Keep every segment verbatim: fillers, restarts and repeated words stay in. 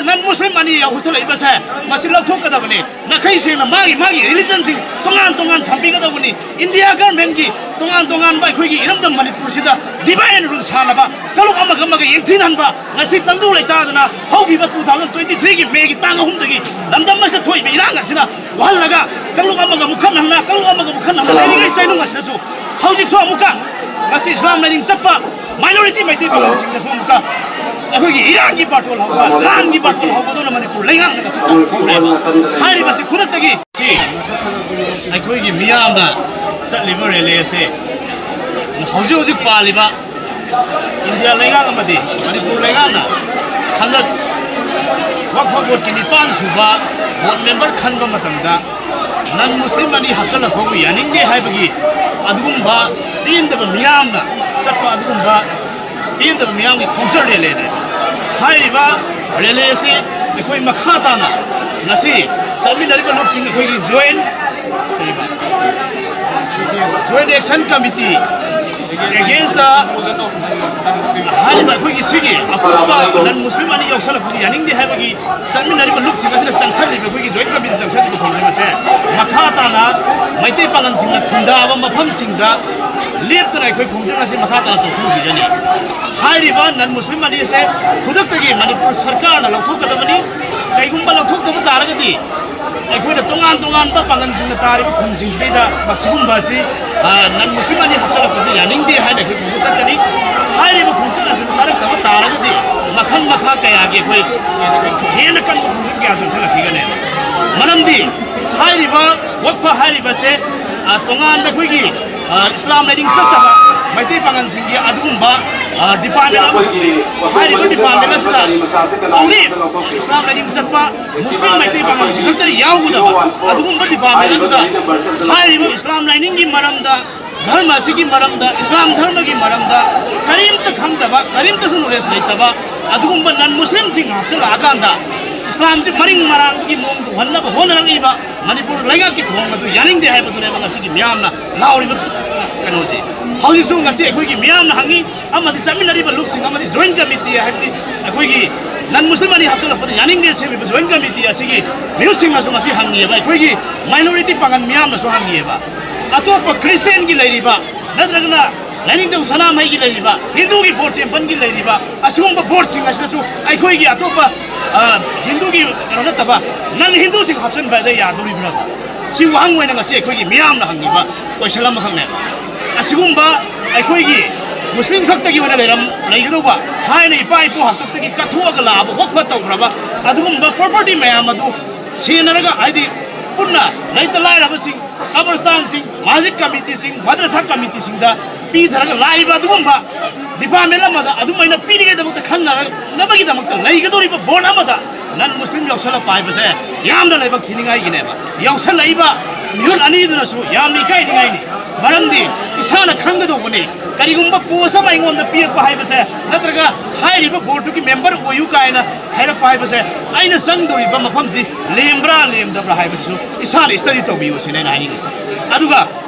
ꯅꯟ ꯃꯨꯁꯂꯤꯝ ꯑꯅꯤ ꯌꯥꯎꯁꯜꯂꯛꯏꯕꯁꯦ, ꯃꯁꯤ ꯂꯧꯊꯣꯛꯀꯗꯕꯅꯤ꯫ ꯅꯥꯈꯩ ꯁꯦꯡꯅ ꯃꯥꯒꯤ ꯃꯥꯒꯤ ꯔꯤꯂꯤꯖꯟꯁꯤꯡ ꯇꯣꯉꯥꯟ ꯇꯣꯉꯥꯟ ꯊꯝꯕꯤꯒꯗꯕꯅꯤ꯫ ꯏꯟꯗꯤꯌꯥ ꯒꯔꯃꯦꯟꯒꯤ ꯇꯣꯉꯥꯟ ꯇꯣꯉꯥꯟꯕ ꯑꯩꯈꯣꯏꯒꯤ ꯏꯔꯝꯗꯝ ꯃꯅꯤꯄꯨꯔꯁꯤꯗ ꯗꯤꯚꯥꯏꯟ ꯔꯨꯜ ꯁꯥꯟꯅꯕ, ꯀꯥꯡꯂꯨꯞ ꯑꯃꯒ ꯑꯃꯒ ꯌꯦꯡꯊꯤꯅꯍꯟꯕ, ꯉꯁꯤ ꯇꯪꯗꯨ ꯂꯩꯇꯥꯗꯅ ꯍꯧꯈꯤꯕ two thousand twenty three ꯒꯤ ꯃꯦꯒꯤ ꯇꯥꯡ ꯑꯍꯨꯝꯗꯒꯤ ꯂꯝꯗꯝ ꯑꯁꯤꯗ ꯊꯣꯛꯏꯕ ꯏꯔꯥꯡ ꯑꯁꯤꯅ ꯋꯥꯍꯜꯂꯒ ꯀꯥꯡꯂꯨꯞ ꯑꯃꯒ ꯑꯃꯨꯛ ꯈꯠꯅꯍꯟꯅ, ꯀꯥꯡꯂꯨꯞ ꯑꯃꯒ ꯑꯃꯨꯛ ꯈꯠꯅꯍꯟꯅ ꯂꯩꯔꯤꯉꯩ ꯆꯩꯅꯨꯡ ꯑꯁꯤꯗꯁꯨ ꯍꯧꯖꯤꯛꯁꯨ ꯑꯃꯨꯛꯀ ꯉꯁꯤ ꯏꯁꯂꯥꯝ ꯂꯥꯏꯅꯤꯡ ꯆꯠꯄ ꯃꯥꯏꯅꯣꯔꯤꯇꯤ ꯃꯩꯇꯩ ꯄꯥꯉꯜꯁꯤꯡꯗꯁꯨ ꯑꯃꯨꯛꯀ ꯑꯩꯈꯣꯏꯒꯤ ꯏꯔꯥꯡꯒꯤ ꯕꯥꯇꯣꯜ ꯍꯧꯕ, ꯂꯥꯟꯒꯤ ꯕꯥꯇꯣꯜ ꯍꯧꯕꯗꯧꯅ ꯃꯅꯤꯄꯨꯔ ꯂꯩꯉꯥꯛꯅ ꯉꯁꯤ ꯇꯧꯍꯧꯔꯦꯕ꯫ ꯍꯥꯏꯔꯤꯕꯁꯤ ꯈꯨꯗꯛꯇꯒꯤ ꯁꯤ ꯑꯩꯈꯣꯏꯒꯤ ꯃꯤꯌꯥꯝꯅ ꯆꯠꯂꯤꯕ ꯔꯦꯂꯤ ꯑꯁꯤ ꯍꯧꯖꯤꯛ ꯍꯧꯖꯤꯛ ꯄꯥꯜꯂꯤꯕ ꯏꯟꯗꯤꯌꯥ ꯂꯩꯉꯥꯛ ꯑꯃꯗꯤ ꯃꯅꯤꯄꯨꯔ ꯂꯩꯉꯥꯛꯅ ꯍꯟꯗꯛ ꯋꯛꯐ ꯕꯣꯔꯗꯀꯤ ꯅꯤꯄꯥꯟ ꯁꯨꯕ ꯕꯣꯔꯗ ꯃꯦꯝꯕꯔ ꯈꯟꯕ ꯃꯇꯝꯗ ꯅꯟ ꯃꯨꯁꯂꯤꯝ ꯑꯅꯤ ꯍꯥꯞꯆꯤꯜꯂꯛꯄꯕꯨ ꯌꯥꯅꯤꯡꯗꯦ ꯍꯥꯏꯕꯒꯤ ꯑꯗꯨꯒꯨꯝꯕ ꯄꯦꯟꯗꯕ ꯃꯤꯌꯥꯝꯅ ꯆꯠꯄ ꯑꯗꯨꯒꯨꯝꯕ ꯄꯦꯟꯗꯕ ꯃꯤꯌꯥꯝꯒꯤ ꯈꯣꯡꯆꯠ ꯔꯦꯂꯤꯅꯤ꯫ ꯍꯥꯏꯔꯤꯕ ꯔꯦꯂꯤ ꯑꯁꯤ ꯑꯩꯈꯣꯏ ꯃꯈꯥ ꯇꯥꯅ ꯉꯁꯤ ꯆꯠꯃꯤꯟꯅꯔꯤꯕ ꯂꯨꯞꯁꯤꯡ ꯑꯩꯈꯣꯏꯒꯤ join join action committee against ꯍꯥꯏꯔꯤꯕ ꯑꯩꯈꯣꯏꯒꯤ ꯁꯤꯒꯤ ꯑꯄꯨꯟꯕ ꯅꯟ ꯃꯨꯁꯂꯤꯝ ꯑꯅꯤ ꯌꯥꯎꯁꯜꯂꯛꯄꯁꯤ ꯌꯥꯅꯤꯡꯗꯦ ꯍꯥꯏꯕꯒꯤ ꯆꯠꯃꯤꯟꯅꯔꯤꯕ ꯂꯨꯞꯁꯤꯡ ꯑꯁꯤꯅ ꯆꯪꯁꯜꯂꯤꯕ ꯑꯩꯈꯣꯏꯒꯤ ꯖꯣꯏꯟ ꯀꯃꯤꯇꯤ ꯆꯪꯁꯜꯂꯤꯕ ꯈꯣꯡꯖꯪ ꯑꯁꯦ ꯃꯈꯥ ꯇꯥꯅ ꯃꯩꯇꯩ ꯄꯥꯉꯜꯁꯤꯡꯅ ꯈꯨꯟꯗꯥꯕ ꯃꯐꯝꯁꯤꯡꯗ ꯂꯦꯞꯇꯅ ꯑꯩꯈꯣꯏ ꯈꯣꯡꯖꯪ ꯑꯁꯤ ꯃꯈꯥ ꯇꯥꯅ ꯆꯪꯁꯤꯟꯈꯤꯒꯅꯤ꯫ ꯍꯥꯏꯔꯤꯕ ꯅꯟ ꯃꯨꯁꯂꯤꯝ ꯑꯅꯤ ꯑꯁꯦ ꯈꯨꯗꯛꯇꯒꯤ ꯃꯅꯤꯄꯨꯔ ꯁꯔꯀꯥꯔꯅ ꯂꯧꯊꯣꯛꯀꯗꯕꯅꯤ꯫ ꯀꯩꯒꯨꯝꯕ ꯂꯧꯊꯣꯛꯇꯕ ꯇꯥꯔꯒꯗꯤ ꯑꯩꯈꯣꯏꯅ ꯇꯣꯉꯥꯟ ꯇꯣꯉꯥꯟꯕ ꯄꯥꯉꯜꯁꯤꯡꯅ ꯇꯥꯔꯤꯕ ꯈꯨꯟꯁꯤꯡꯁꯤꯗꯩꯗ ꯃꯁꯤꯒꯨꯝꯕ ꯑꯁꯤ, ꯑ, ꯅꯟ ꯃꯨꯁꯂꯤꯝ ꯑꯅꯤ ꯍꯥꯞꯆꯤꯜꯂꯛꯄꯁꯤ ꯌꯥꯅꯤꯡꯗꯦ ꯍꯥꯏꯅ ꯑꯩꯈꯣꯏ ꯈꯣꯡꯆꯠ ꯆꯠꯀꯅꯤ꯫ ꯍꯥꯏꯔꯤꯕ ꯈꯣꯡꯆꯠ ꯑꯁꯤꯗ ꯇꯥꯔꯛꯇꯕ ꯇꯥꯔꯒꯗꯤ ꯃꯈꯜ ꯃꯈꯥ ꯀꯌꯥꯒꯤ ꯑꯩꯈꯣꯏ ꯍꯦꯟꯅ ꯀꯟꯕ ꯈꯣꯡꯆꯠ ꯀꯌꯥ ꯆꯪꯁꯤꯜꯂꯛꯈꯤꯒꯅꯤ꯫ ꯃꯔꯝꯗꯤ ꯍꯥꯏꯔꯤꯕ ꯋꯛꯐ ꯍꯥꯏꯔꯤꯕꯁꯦ, ꯑ, ꯇꯣꯉꯥꯟꯕ ꯑꯩꯈꯣꯏꯒꯤ, ꯑ, ꯏꯁꯂꯥꯝ ꯂꯥꯏꯅꯤꯡ ꯆꯠꯆꯕ ꯃꯩꯇꯩ ꯄꯥꯉꯜꯁꯤꯡꯒꯤ ꯑꯗꯨꯒꯨꯝꯕ, ꯑ, ꯗꯤꯄꯥꯔꯠꯃꯦꯟ ꯑꯃ, ꯍꯥꯏꯔꯤꯕ ꯗꯤꯄꯥꯔꯠꯃꯦꯟ ꯑꯁꯤꯗ only ꯏꯁꯂꯥꯝ ꯂꯥꯏꯅꯤꯡ ꯆꯠꯄ ꯃꯨꯁꯂꯤꯝ ꯃꯩꯇꯩ ꯄꯥꯉꯜꯁꯤꯡ ꯈꯛꯇ ꯌꯥꯎꯒꯗꯕ ꯑꯗꯨꯒꯨꯝꯕ ꯗꯤꯄꯥꯔꯠꯃꯦꯟ ꯑꯗꯨꯗ ꯍꯥꯏꯔꯤꯕ ꯏꯁꯂꯥꯝ ꯂꯥꯏꯅꯤꯡꯒꯤ ꯃꯔꯝꯗ, ꯙꯔꯃ ꯑꯁꯤꯒꯤ ꯃꯔꯝꯗ, ꯏꯁꯂꯥꯝ ꯙꯔꯃꯒꯤ ꯃꯔꯝꯗ ꯀꯔꯤꯝꯇ ꯈꯪꯗꯕ, ꯀꯔꯤꯝꯇꯁꯨ ꯅꯣꯂꯦꯖ ꯂꯩꯇꯕ ꯑꯗꯨꯒꯨꯝꯕ ꯅꯟ ꯃꯨꯁꯂꯤꯝꯁꯤꯡ ꯍꯥꯞꯆꯤꯜꯂꯛꯑꯀꯥꯟꯗ ꯏꯁꯂꯥꯝꯁꯤ ꯃꯔꯤꯡ ꯃꯔꯥꯡꯒꯤ ꯃꯑꯣꯡꯗ ꯎꯍꯟꯅꯕ ꯍꯣꯠꯅꯔꯛꯂꯤꯕ ꯃꯅꯤꯄꯨꯔ ꯂꯩꯉꯥꯛꯀꯤ ꯊꯧꯑꯣꯡ ꯑꯗꯨ ꯌꯥꯅꯤꯡꯗꯦ ꯍꯥꯏꯕꯗꯨꯅꯦꯕ ꯉꯁꯤꯒꯤ ꯃꯤꯌꯥꯝꯅ ꯂꯥꯎꯔꯤꯕ ꯀꯩꯅꯣꯁꯦ꯫ ꯍꯧꯖꯤꯛꯁꯨ ꯉꯁꯤ ꯑꯩꯈꯣꯏꯒꯤ ꯃꯤꯌꯥꯝꯅ ꯍꯪꯉꯤ, ꯑꯃꯗꯤ ꯆꯠꯃꯤꯟꯅꯔꯤꯕ ꯂꯨꯞꯁꯤꯡ ꯑꯃꯗꯤ ꯖꯣꯏꯟ ꯀꯃꯤꯇꯤ ꯍꯥꯏꯕꯗꯤ ꯑꯩꯈꯣꯏꯒꯤ ꯅꯟ ꯃꯨꯁꯂꯤꯝ ꯑꯅꯤ ꯍꯥꯞꯆꯤꯜꯂꯛꯄꯗ ꯌꯥꯅꯤꯡꯗꯦ ꯁꯦꯝꯃꯤꯕ ꯖꯣꯏꯟ ꯀꯃꯤꯇꯤ ꯑꯁꯤꯒꯤ ꯃꯤꯍꯨꯠꯁꯤꯡꯅꯁꯨ ꯉꯁꯤ ꯍꯪꯉꯤꯑꯕ, ꯑꯩꯈꯣꯏꯒꯤ ꯃꯥꯏꯅꯣꯔꯤꯇꯤ ꯄꯥꯡꯒꯜ ꯃꯤꯌꯥꯝꯅꯁꯨ ꯍꯪꯉꯤꯑꯕ, ꯑꯇꯣꯞꯄ ꯈ꯭ꯔꯤꯁꯇꯦꯟꯒꯤ ꯂꯩꯔꯤꯕ ꯅꯠꯇ꯭ꯔꯒꯅ ꯂꯥꯏꯅꯤꯡꯊꯧ ꯁꯅꯥꯃꯍꯤꯒꯤ ꯂꯩꯔꯤꯕ, ꯍꯤꯟꯗꯨꯒꯤ ꯕꯣꯔ ꯇꯦꯝꯄꯜꯒꯤ ꯂꯩꯔꯤꯕ ꯑꯁꯤꯒꯨꯝꯕ ꯕꯣꯔꯗꯁꯤꯡ ꯑꯁꯤꯗꯁꯨ ꯑꯩꯈꯣꯏꯒꯤ ꯑꯇꯣꯞꯄ, ꯑ, ꯍꯤꯟꯗꯨꯒꯤ ꯀꯩꯅꯣ ꯅꯠꯇꯕ ꯅꯟ ꯍꯤꯟꯗꯨꯁꯤꯡ ꯍꯥꯞꯆꯤꯟꯕꯗ ꯌꯥꯗꯣꯔꯤꯕ꯭ꯔꯥ? ꯁꯤ ꯋꯥꯍꯪ ꯑꯣꯏꯅ ꯉꯁꯤ ꯑꯩꯈꯣꯏꯒꯤ ꯃꯤꯌꯥꯝꯅ ꯍꯪꯉꯤꯕ ꯀꯣꯏꯁꯟ ꯑꯃꯈꯛꯅꯦꯕ꯫ ꯑꯁꯤꯒꯨꯝꯕ ꯑꯩꯈꯣꯏꯒꯤ ꯃꯨꯁꯂꯤꯝ ꯈꯛꯇꯒꯤ ꯑꯣꯏꯅ ꯂꯩꯔꯝ-, ꯂꯩꯒꯗꯧꯕ, ꯊꯥꯏꯅ ꯏꯄꯥ ꯏꯄꯨ ꯍꯥꯛꯇꯛꯇꯒꯤ ꯀꯠꯊꯣꯛꯑꯒ ꯂꯥꯛꯑꯕ, ꯋꯛꯐ ꯇꯧꯈ꯭ꯔꯕ ꯑꯗꯨꯒꯨꯝꯕ ꯄ꯭ꯔꯣꯄꯔꯇꯤ ꯃꯌꯥꯝ ꯑꯗꯨ ꯁꯦꯟꯅꯔꯒ, ꯍꯥꯏꯗꯤ ꯄꯨꯟꯅ ꯂꯩꯇ ꯂꯥꯏꯔꯕꯁꯤꯡ, ꯀꯕꯔꯁꯇꯥꯟꯁꯤꯡ, ꯃꯁꯖꯤꯗ ꯀꯃꯤꯇꯤꯁꯤꯡ, ꯃꯗ꯭ꯔꯁꯥ ꯀꯃꯤꯇꯤꯁꯤꯡꯗ ꯄꯤꯊꯔꯒ ꯂꯥꯛꯏꯕ ꯑꯗꯨꯒꯨꯝꯕ ꯗꯤꯄꯥꯔꯠꯃꯦꯟ ꯑꯃꯗ ꯑꯗꯨꯃꯥꯏꯅ ꯄꯤꯔꯤꯉꯩꯗꯃꯛꯇ ꯈꯟꯅꯅꯕꯒꯤꯗꯃꯛꯇ ꯂꯩꯒꯗꯧꯔꯤꯕ ꯕꯣꯔꯗ ꯑꯃꯗ ꯅꯟ ꯃꯨꯁꯂꯤꯝ ꯌꯥꯎꯁꯜꯂꯛꯄ ꯍꯥꯏꯕꯁꯦ ꯌꯥꯝꯅ ꯂꯥꯏꯕꯛ ꯊꯤꯅꯤꯡꯉꯥꯏꯒꯤꯅꯦꯕ꯫ ꯌꯥꯎꯁꯜꯂꯛꯏꯕ ꯃꯤꯍꯨꯠ ꯑꯅꯤꯗꯨꯅꯁꯨ ꯌꯥꯝꯅ ꯏꯀꯥꯏꯅꯤꯡꯉꯥꯏꯅꯤ꯫ ꯃꯔꯝꯗꯤ ꯏꯁꯥꯅ ꯈꯪꯒꯗꯧꯕꯅꯤ, ꯀꯔꯤꯒꯨꯝꯕ ꯄꯣꯁ ꯑꯃ ꯑꯩꯉꯣꯟꯗ ꯄꯤꯔꯛꯄ ꯍꯥꯏꯕꯁꯦ, ꯅꯠꯇ꯭ꯔꯒ ꯍꯥꯏꯔꯤꯕ ꯕꯣꯔꯗꯇꯨꯒꯤ ꯃꯦꯝꯕꯔ ꯑꯣꯏꯌꯨ ꯀꯥꯏꯅ ꯍꯥꯏꯔꯛꯄ ꯍꯥꯏꯕꯁꯦ, ꯑꯩꯅ ꯆꯪꯗꯧꯔꯤꯕ ꯃꯐꯝꯁꯤ ꯂꯦꯝꯕ꯭ꯔꯥ ꯂꯦꯝꯗꯕ꯭ꯔꯥ ꯍꯥꯏꯕꯁꯤꯁꯨ ꯏꯁꯥꯅ ꯁ꯭ꯇꯗꯤ ꯇꯧꯕꯤꯌꯨ ꯁꯤꯅꯦ ꯑꯩꯅ ꯍꯥꯏꯅꯤꯡꯉꯤꯁꯦ꯫ ꯑꯗꯨꯒ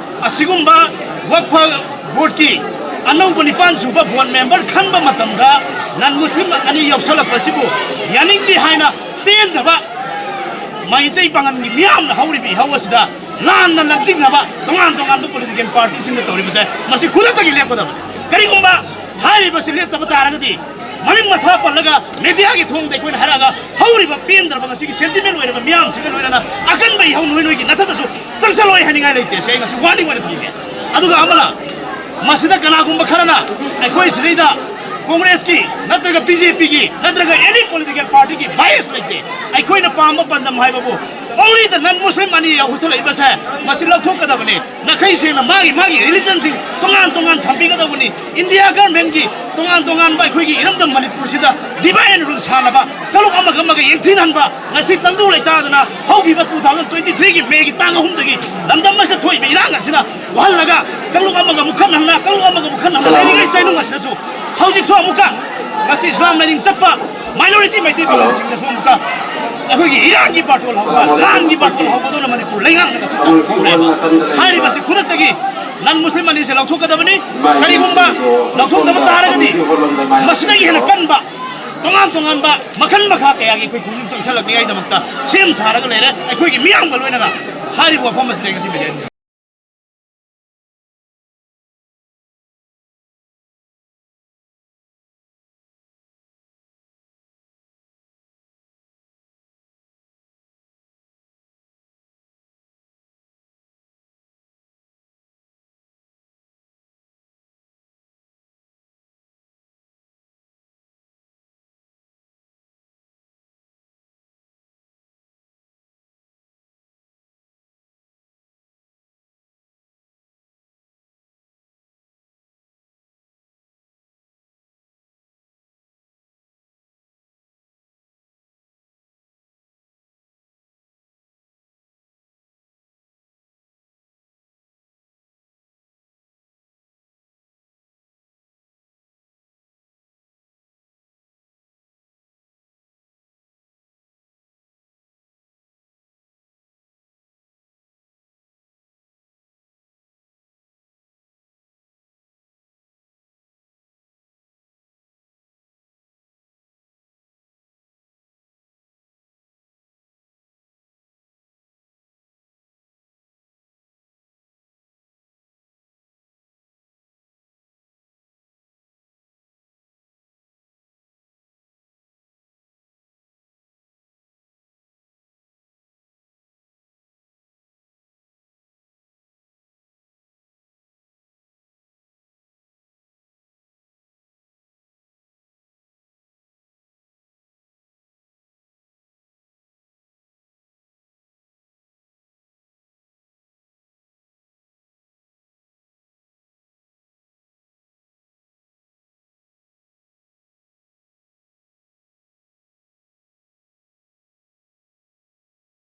ꯑꯁꯤꯒꯨꯝꯕ ꯋꯛꯐ ꯕꯣꯔꯗꯀꯤ ꯑꯅꯧꯕ ꯅꯤꯄꯥꯟ ꯁꯨꯕ ꯕꯣꯔꯗ ꯃꯦꯝꯕꯔ ꯈꯟꯕ ꯃꯇꯝꯗ ꯅꯟ ꯃꯨꯁꯂꯤꯝ ꯑꯅꯤ ꯌꯥꯎꯁꯜꯂꯛꯄꯁꯤꯕꯨ ꯌꯥꯅꯤꯡꯗꯦ ꯍꯥꯏꯅ ꯄꯦꯟꯗꯕ ꯃꯩꯇꯩ ꯄꯥꯉꯜꯒꯤ ꯃꯤꯌꯥꯝꯅ ꯍꯧꯔꯤꯕ ꯏꯍꯧ ꯑꯁꯤꯗ ꯂꯥꯟꯅ ꯂꯝꯖꯤꯡꯅꯕ ꯇꯣꯉꯥꯟ ꯇꯣꯉꯥꯟꯕ ꯄꯣꯂꯤꯇꯤꯀꯦꯜ ꯄꯥꯔꯇꯤꯁꯤꯡꯅ ꯇꯧꯔꯤꯕꯁꯦ, ꯃꯁꯤ ꯈꯨꯗꯛꯇꯒꯤ ꯂꯦꯞꯀꯗꯕꯅꯤ꯫ ꯀꯔꯤꯒꯨꯝꯕ ꯍꯥꯏꯔꯤꯕꯁꯤ ꯂꯦꯞꯇꯕ ꯇꯥꯔꯒꯗꯤ, ꯃꯃꯤꯡ ꯃꯊꯥ ꯄꯜꯂꯒ ꯃꯦꯗꯤꯌꯥꯒꯤ ꯊꯣꯡꯗ ꯑꯩꯈꯣꯏꯅ ꯍꯥꯏꯔꯛꯑꯒ ꯍꯧꯔꯤꯕ ꯄꯦꯟꯗ꯭ꯔꯕ ꯉꯁꯤꯒꯤ ꯁꯦꯟꯇꯤꯃꯦꯟ ꯑꯣꯏꯔꯕ ꯃꯤꯌꯥꯝꯁꯤꯒ ꯂꯣꯏꯅꯅ ꯑꯀꯟꯕ ꯏꯍꯧ ꯅꯣꯏ ꯅꯣꯏꯒꯤ ꯅꯊꯛꯇꯁꯨ ꯆꯪꯁꯜꯂꯣꯏ ꯍꯥꯏꯅꯤꯡꯉꯥꯏ ꯂꯩꯇꯦ꯫ ꯁꯤ ꯑꯩ ꯉꯁꯤ ꯋꯥꯔꯅꯤꯡ ꯑꯣꯏꯅ ꯊꯝꯒꯦ꯫ ꯑꯗꯨꯒ ꯑꯃꯅ, ꯃꯁꯤꯗ ꯀꯅꯥꯒꯨꯝꯕ ꯈꯔꯅ ꯑꯩꯈꯣꯏ ꯁꯤꯗꯩꯗ ꯀꯣꯡꯒ꯭ꯔꯦꯁꯀꯤ ꯅꯠꯇ꯭ꯔꯒ ꯕꯤ ꯖꯦ ꯄꯤꯒꯤ ꯅꯠꯇ꯭ꯔꯒ ꯑꯦꯅꯤ ꯄꯣꯂꯤꯇꯤꯀꯦꯜ ꯄꯥꯔꯇꯤꯒꯤ ꯕꯥꯏꯁ ꯂꯩꯇꯦ꯫ ꯑꯩꯈꯣꯏꯅ ꯄꯥꯝꯕ ꯄꯥꯟꯗꯝ ꯍꯥꯏꯕꯕꯨ only the non Muslim ꯑꯅꯤ ꯌꯥꯎꯁꯜꯂꯛꯏꯕꯁꯦ, ꯃꯁꯤ ꯂꯧꯊꯣꯛꯀꯗꯕꯅꯤ꯫ ꯅꯥꯈꯩ ꯁꯦꯡꯅ ꯃꯥꯒꯤ ꯃꯥꯒꯤ ꯔꯤꯂꯤꯖꯟꯁꯤꯡ ꯇꯣꯉꯥꯟ ꯇꯣꯉꯥꯟ ꯊꯝꯕꯤꯒꯗꯕꯅꯤ꯫ ꯏꯟꯗꯤꯌꯥ ꯒꯔꯃꯦꯟꯒꯤ ꯇꯣꯉꯥꯟ ꯇꯣꯉꯥꯟꯕ ꯑꯩꯈꯣꯏꯒꯤ ꯏꯔꯝꯗꯝ ꯃꯅꯤꯄꯨꯔꯁꯤꯗ divide and rule ꯁꯥꯟꯅꯕ, ꯀꯥꯡꯂꯨꯞ ꯑꯃꯒ ꯑꯃꯒ ꯌꯦꯡꯊꯤꯅꯍꯟꯕ, ꯉꯁꯤ ꯇꯪꯗꯨ ꯂꯩꯇꯥꯗꯅ ꯍꯧꯈꯤꯕ two thousand twenty three ꯒꯤ ꯃꯦꯒꯤ ꯇꯥꯡ ꯑꯍꯨꯝꯗꯒꯤ ꯂꯝꯗꯝ ꯑꯁꯤꯗ ꯊꯣꯛꯏꯕ ꯏꯔꯥꯡ ꯑꯁꯤꯅ ꯋꯥꯍꯜꯂꯒ ꯀꯥꯡꯂꯨꯞ ꯑꯃꯒ ꯑꯃꯨꯛ ꯈꯠꯅꯍꯟꯅ, ꯀꯥꯡꯂꯨꯞ ꯑꯃꯒ ꯑꯃꯨꯛ ꯈꯠꯅꯍꯟꯅ ꯂꯩꯔꯤꯉꯩ ꯆꯩꯅꯨꯡ ꯑꯁꯤꯗꯁꯨ ꯍꯧꯖꯤꯛꯁꯨ ꯑꯃꯨꯛꯀ ꯉꯁꯤ ꯏꯁꯂꯥꯝ ꯂꯥꯏꯅꯤꯡ ꯆꯠꯄ minority ꯃꯩꯇꯩ ꯄꯥꯉꯜꯁꯤꯡꯗꯁꯨ ꯑꯃꯨꯛꯀ ꯑꯩꯈꯣꯏꯒꯤ ꯏꯔꯥꯡꯒꯤ ꯕꯥꯇꯣꯜ ꯍꯧꯕ, ꯂꯥꯟꯒꯤ ꯕꯥꯇꯣꯜ ꯍꯧꯕꯗꯧꯅ ꯃꯅꯤꯄꯨꯔ ꯂꯩꯉꯥꯛꯅ ꯉꯁꯤ ꯇꯧꯔꯦꯕ꯫ ꯍꯥꯏꯔꯤꯕꯁꯤ ꯈꯨꯗꯛꯇꯒꯤ non Muslim ꯑꯅꯤꯁꯦ ꯂꯧꯊꯣꯛꯀꯗꯕꯅꯤ꯫ ꯀꯔꯤꯒꯨꯝꯕ ꯂꯧꯊꯣꯛꯇꯕ ꯇꯥꯔꯒꯗꯤ ꯃꯁꯤꯗꯒꯤ ꯍꯦꯟꯅ ꯀꯟꯕ ꯇꯣꯉꯥꯟ ꯇꯣꯉꯥꯟꯕ ꯃꯈꯜ ꯃꯈꯥ ꯀꯌꯥꯒꯤ ꯑꯩꯈꯣꯏ ꯄꯨꯛꯅꯤꯡ ꯆꯪꯁꯤꯜꯂꯛꯅꯤꯡꯉꯥꯏꯗꯃꯛꯇ ꯁꯦꯝ ꯁꯥꯔꯒ ꯂꯩꯔꯦ꯫ ꯑꯩꯈꯣꯏꯒꯤ ꯃꯤꯌꯥꯝꯒ ꯂꯣꯏꯅꯅ ꯍꯥꯏꯔꯤꯕ ꯋꯥꯐꯝ ꯑꯁꯤꯗ ꯑꯩ ꯉꯁꯤ media